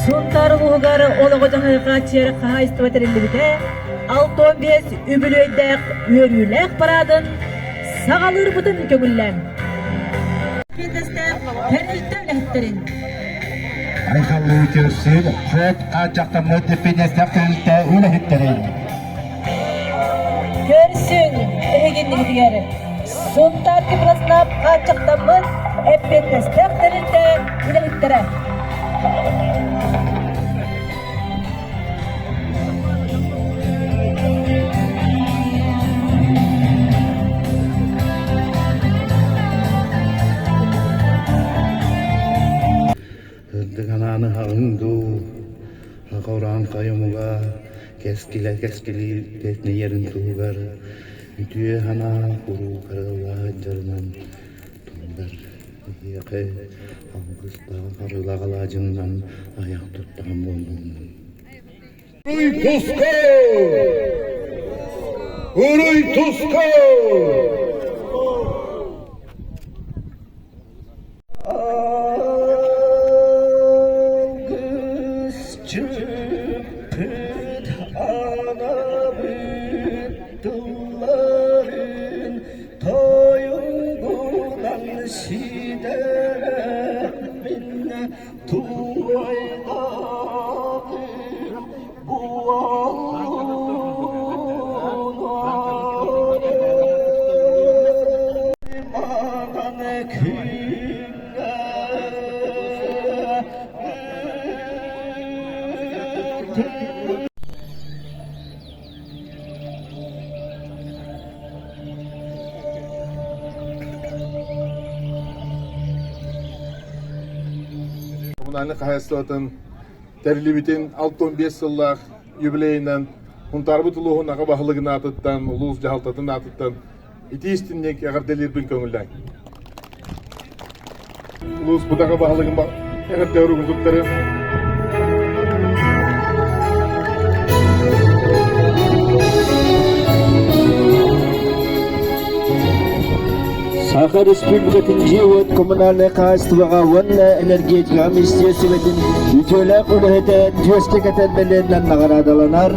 Сунтаар улууһугар олоҕу-дьаһайы хааччыйар хаһаайыстыба тэриллибитэ 65 үбүлүөйдээх үөрүүлээх параадын саҕалыырбытын көҥүллээҥ. Тэрилтэ үлэһиттэрин Айхаллыы көрсүн хот хааччахтаммыт эппиэтинэстээх тэрилтэ үлэһиттэрин. Көрсүн эһигиннигитигэр Сунтаар Кипроснаап хааччахтаммыт эппиэтинэстээх тэрилтэ үлэһиттэрэ. Сырдык анааны хаҕыҥ дуу, аҕа ураан хайымыга кэскилэ кэскилиир тэтнийэрин туһугар үтүө санаа куруук арыаллаах дьарынан туллар эһиэхэ алгыстаах арыылаах алаадьыннан айах туттаҕым буоллун. Уруй туску! Уруй туску! Алгысчыппыт анабыт тылларын тойугунан ситэрэммин туойдатым Маҥан күҥҥэ Коммунальнай хаһаайыстыбатын тэриллибитин 65 сыллаах юбилейынан Хунтаарбыт улууһун аҕа баһылыгын аатыттан, улуус дьаһалтатын аатыттан итии истинник эҕэрдэлиирбин көҥүллээҥ. Улууспут аҕа баһылыгын эҕэрдэ уругун туттарым. Саха Республикатын дьиэ-уот коммунальнай хаһаайыстыбаҕа уонна энергетикаҕа министиэристибэтин үтүөлээх үлэһитэ түөскэ кэтэр бэлиэннэн наҕараадаланар.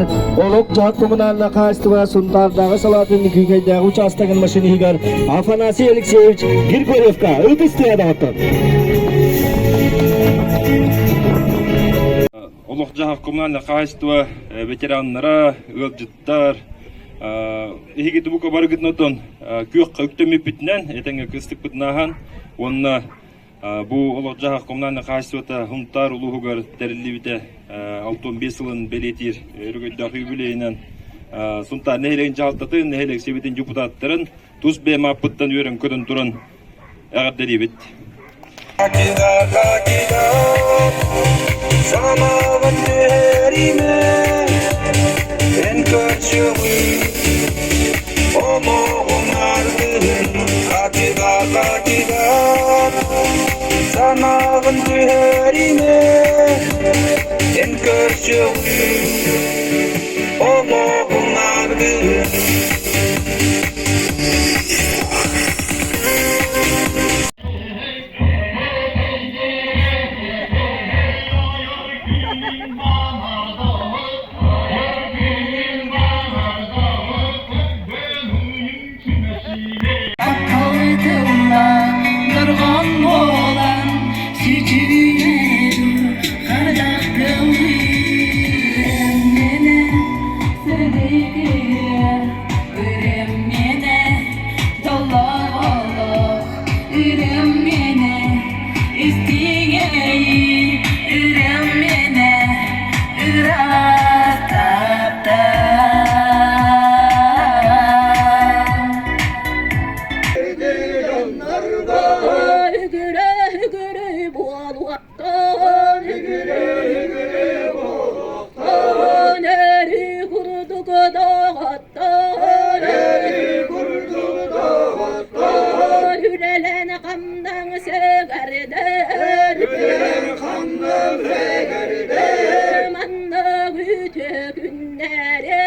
Олох-дьаһах коммунальнай хаһаайыстыба Сунтаардааҕы салаатын Күүкэйдээҕи учаастагын машиниһыгар Афанасий Алексеевич Григорьевка ытыс тыадаҕыттан. Олох-дьаһах коммунальнай хаһаайыстыба ветераннара, ыалдьыттар, эһиги бука барыгытын отон күөххэ үктэммиппитинэн, этэҥҥэ кыстыкпытын ааһан уонна бу олох-дьаһах коммунальнай хаһаайыстыбата Сунтаар улууһугар тэриллибитэ 65 сылын бэлиэтиир өрөгөйдөөх юбилейынан Сунтаар нэһилиэгин дьаһалтатын, нэһилиэк сэбиэтин депутаттарын тус бэйэм ааппыттан үөрэн-көтөн туран эҕэрдэлиибит. Эн көрсөҕүн олоҕум ардыһын хатыга хатыга санааҕын түһэримэ эн көрсөҕүн олоҕум ардыһын. Дорҕоон буолан сүүчүүнэн хардах тыллыыр мэнэ сырдык ырыам мэнэ доллоох олох ырыам мэнэ истиҥ ырыам мэнэ ыраас таптал. Үгүрэ үгүрэ буолуохтун Өрүү курдук доҕоттор Үлэлэн хамнаҥ сэгэрдэр Манна үтүө күннэри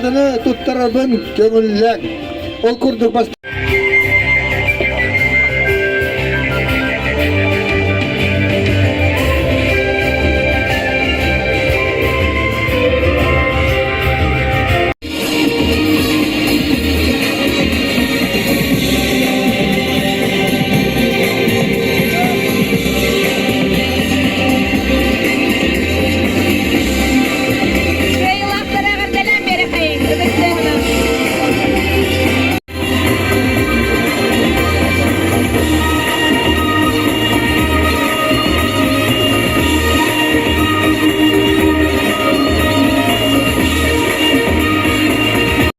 наҕарааданы туттарарбын көҥүллээҥ. Ол курдук бас.